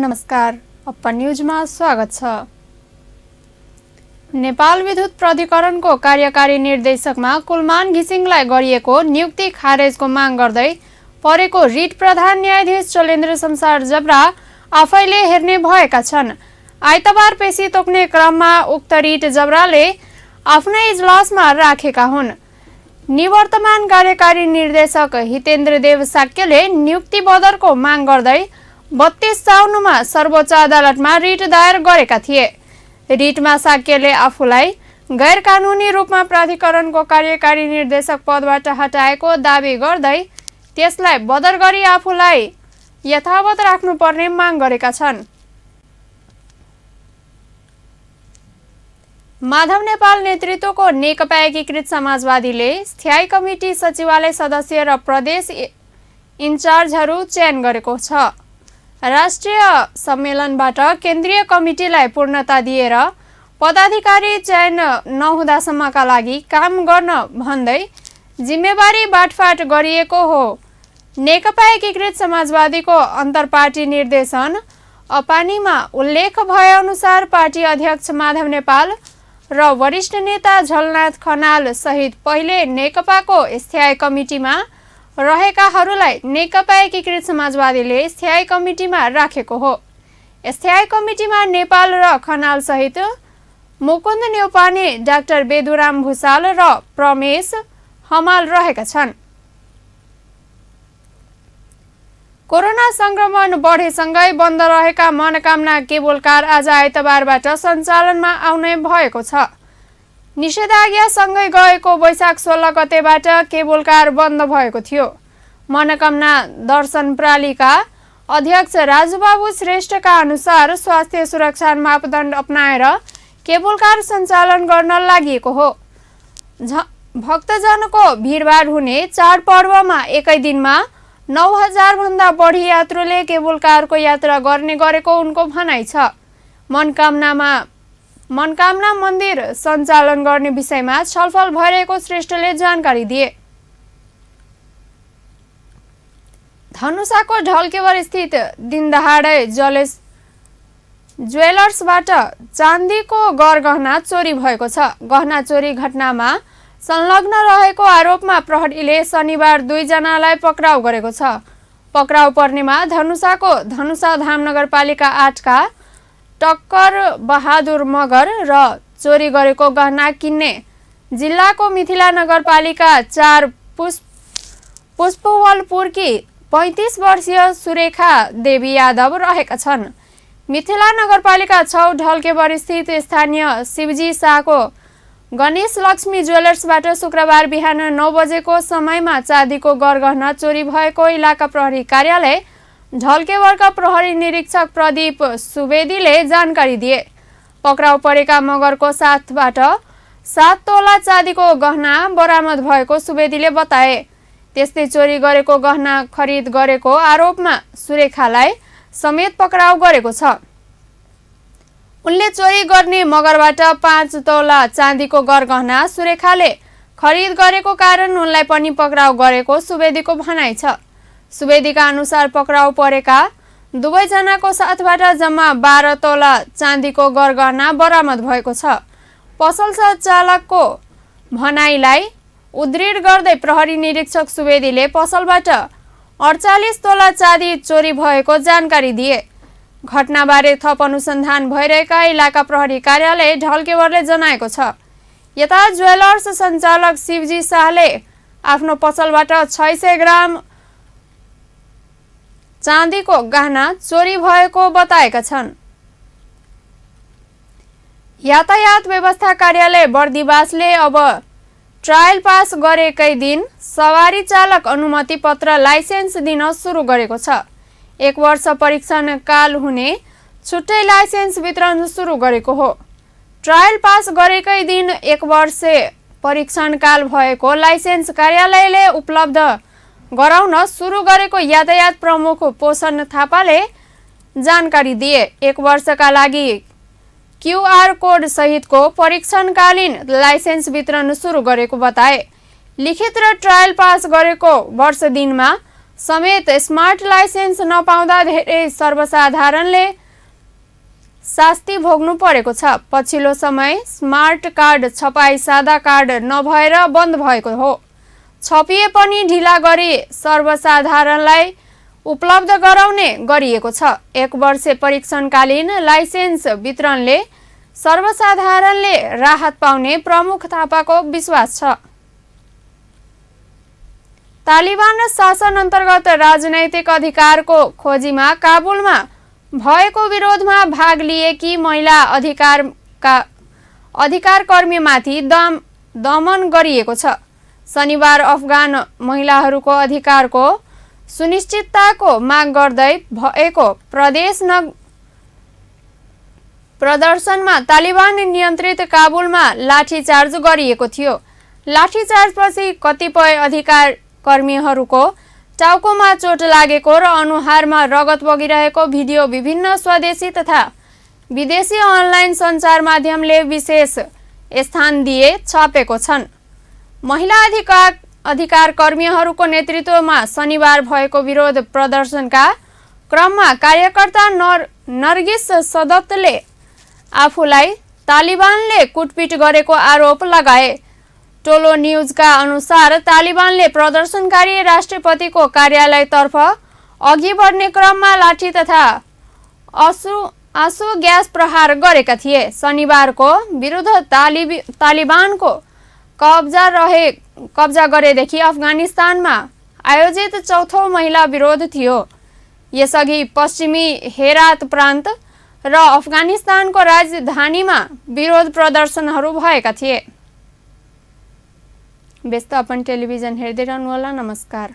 नमस्कार, अपन न्यूजमा स्वागत छ। नेपाल विद्युत प्राधिकरणको कार्यकारी निर्देशकमा कुलमान घिसिङलाई गरिएको नियुक्ति खारेजको माग गर्दै परेको रिट प्रधान न्यायाधीश चलेन्द्र संसार जबरा आफैले हेर्ने भएका छन्। आइतबार पेशी तोक्ने क्रममा उक्त रिट जबराले आफ्नै इजलासमा राखेका हुन्। निवर्तमान कार्यकारी निर्देशक हितेन्द्र देव साक्यले नियुक्ति बदरको माग गर्दै 32 साउनमा सर्वोच्च अदालतमा रिट दायर गरेका थिए। रिटमा साक्यले आफूलाई गैर कानूनी रूपमा प्राधिकरणको कार्यकारी निर्देशक पदबाट हटाएको दावी गर्दै त्यसलाई बदर गरी आफूलाई यथावत राख्नुपर्ने माग गरेका छन्। माधव नेपाल नेतृत्वको नेकपा एकीकृत समाजवादीले स्थायी कमिटी सचिवालय सदस्य र प्रदेश इन्चार्जहरू चयन गरेको छ। राष्ट्रिय सम्मेलनबाट केन्द्रीय कमिटीलाई पूर्णता दिएर पदाधिकारी चयन नहुँदासम्मका लागि काम गर्न भन्दै जिम्मेवारी बाँडफाँड गरिएको हो। नेकपा एकीकृत समाजवादीको अन्तर्पार्टी निर्देशन अपानीमा उल्लेख भएअनुसार पार्टी अध्यक्ष माधव नेपाल र वरिष्ठ नेता झलनाथ खनाल सहित पहिले नेकपाको स्थायी कमिटीमा रहेकाहरूलाई नेकपा एकीकृत समाजवादीले स्थायी कमिटीमा राखेको हो। स्थायी कमिटीमा नेपाल र खनाल सहित मुकुन्द न्यौपाने, डाक्टर बेदुराम भुसाल र प्रमेश हमाल रहेका छन्। कोरोना संक्रमण बढेसँगै बन्द रहेका मनोकामना केबुल कार आज आइतबारबाट सञ्चालनमा आउने भएको छ। निषेधाज्ञासँगै गएको वैशाख 16 गतेबाट केबुल कार बन्द भएको थियो। मनोकामना दर्शन प्रणालीका अध्यक्ष राजुबाबु श्रेष्ठका अनुसार स्वास्थ्य सुरक्षा मापदण्ड अपनाएर केबुल कार सञ्चालन गर्न लागि हो। भक्तजनको भिडभाड हुने चाडपर्वमा एकै दिनमा 9000 भन्दा बढी यात्रुले केबुल कारको यात्रा गर्ने गरेको उनको भनाइ छ। मनकामना मन्दिर सञ्चालन गर्ने विषयमा छलफल भइरहेको श्रेष्ठले जानकारी दिए। धनुषाको ढल्केवर स्थित दिनदहाडे ज्वेलर्सबाट चाँदीको गरगहना चोरी भएको छ। गहना चोरी घटनामा संलग्न रहेको आरोपमा प्रहरीले शनिबार 2 जनालाई पक्राउ गरेको छ। पक्राउ पर्नेमा धनुषाको धनुषा धाम नगरपालिका 8 का टक्कर बहादुर मगर र चोरी गरेको गहना किन्ने जिल्लाको मिथिला नगरपालिका 4 पुष्पवलपुरकी 35 वर्षीय सुरेखा देवी यादव रहेका छन्। मिथिला नगरपालिका 6 ढल्केवर स्थित स्थानीय शिवजी शाहको गणेश लक्ष्मी ज्वेलर्सबाट शुक्रबार बिहान 9 बजेको समयमा चाँदीको गरगहना चोरी भएको इलाका प्रहरी कार्यालय ढल्केवरका प्रहरी निरीक्षक प्रदीप सुवेदीले जानकारी दिए। पक्राउ परेका मगरको साथबाट 7 तोला चाँदीको गहना बरामद भएको सुवेदीले बताए। त्यस्तै चोरी गरेको गहना खरिद गरेको आरोपमा सुरेखालाई समेत पक्राउ गरेको छ। उनले चोरी गर्ने मगरबाट 5 तोला चाँदीको गरगहना सुरेखाले खरिद गरेको कारण उनलाई पनि पक्राउ गरेको सुवेदीको भनाइ छ। सुवेदीका अनुसार पक्राउ परेका दुवैजनाको साथबाट जम्मा 12 तोला चाँदीको गरगहना बरामद भएको छ। पसल चालकको भनाइलाई उद्धृत गर्दै प्रहरी निरीक्षक सुवेदीले पसलबाट 48 तोला चाँदी चोरी भएको जानकारी दिए। घटनाबारे थप अनुसन्धान भइरहेका इलाका प्रहरी कार्यालय ढल्केवरले जनाएको छ। यता ज्वेलर्स सञ्चालक शिवजी शाहले आफ्नो पसलबाट 600 ग्राम चाँदीको गहना चोरी भएको बताएका छन्। यातायात व्यवस्था कार्यालय बर्दिवासले अब ट्रायल पास गरेकै दिन सवारी चालक अनुमति पत्र लाइसेन्स दिन सुरु गरेको छ। 1 वर्ष परीक्षण काल हुने छुट्टै लाइसेन्स वितरण सुरु गरेको हो। ट्रायल पास गरेकै दिन 1 वर्ष परीक्षण काल भएको लाइसेन्स कार्यालयले उपलब्ध गराउन सुरु गरेको यातायात प्रमुख पोषण थापाले जानकारी दिए। 1 वर्षका लागि QR कोड सहितको परीक्षणकालीन लाइसेन्स वितरण सुरु गरेको बताए। लिखित र ट्रायल पास गरेको वर्ष दिनमा समेत स्मार्ट लाइसेन्स नपाउँदा धेरै सर्वसाधारणले शास्ति भोग्नु परेको छ। पछिल्लो समय स्मार्ट कार्ड छपाई सादा कार्ड नभएर बन्द भएको हो। छपिए पनि ढिला गरी सर्वसाधारणलाई उपलब्ध गराउने गरिएको छ। 1 वर्ष परीक्षणकालीन लाइसेन्स वितरणले सर्वसाधारणले राहत पाउने प्रमुख थापाको विश्वास छ। तालिबान शासन अन्तर्गत राजनैतिक अधिकारको खोजीमा काबुलमा भएको विरोधमा भाग लिएकी महिला अधिकार कर्मीमाथि दमन गरिएको छ। शनिबार अफगान महिलाहरूको अधिकारको सुनिश्चितताको माग गर्दै भएको प्रदर्शनमा तालिबान नियन्त्रित काबुलमा लाठीचार्ज गरिएको थियो। लाठीचार्जपछि कतिपय अधिकार कर्मीहरूको टाउकोमा चोट लागेको र अनुहारमा रगत बगिरहेको भिडियो विभिन्न स्वदेशी तथा विदेशी अनलाइन सञ्चार माध्यमले विशेष स्थान दिए छापेको छन्। महिला अधिकार कर्मीहरूको नेतृत्वमा शनिबार भएको विरोध प्रदर्शनका क्रममा कार्यकर्ता नरगिस सदतले आफूलाई तालिबानले कुटपिट गरेको आरोप लगाए। टोलो न्यूजका अनुसार तालिबानले प्रदर्शनकारी राष्ट्रपतिको कार्यालयतर्फ अघि बढ्ने क्रममा लाठी तथा आँसु ग्यास प्रहार गरेका थिए। शनिबारको विरुद्ध तालिबानको कब्जा गरेदेखि अफगानिस्तानमा आयोजित चौथो महिला विरोध थियो। यसअघि पश्चिमी हेरात प्रान्त र अफगानिस्तानको राजधानीमा विरोध प्रदर्शनहरू भएका थिए। व्यस्त अपन टेलिभिजन हेर्दै रहनुहोला। नमस्कार।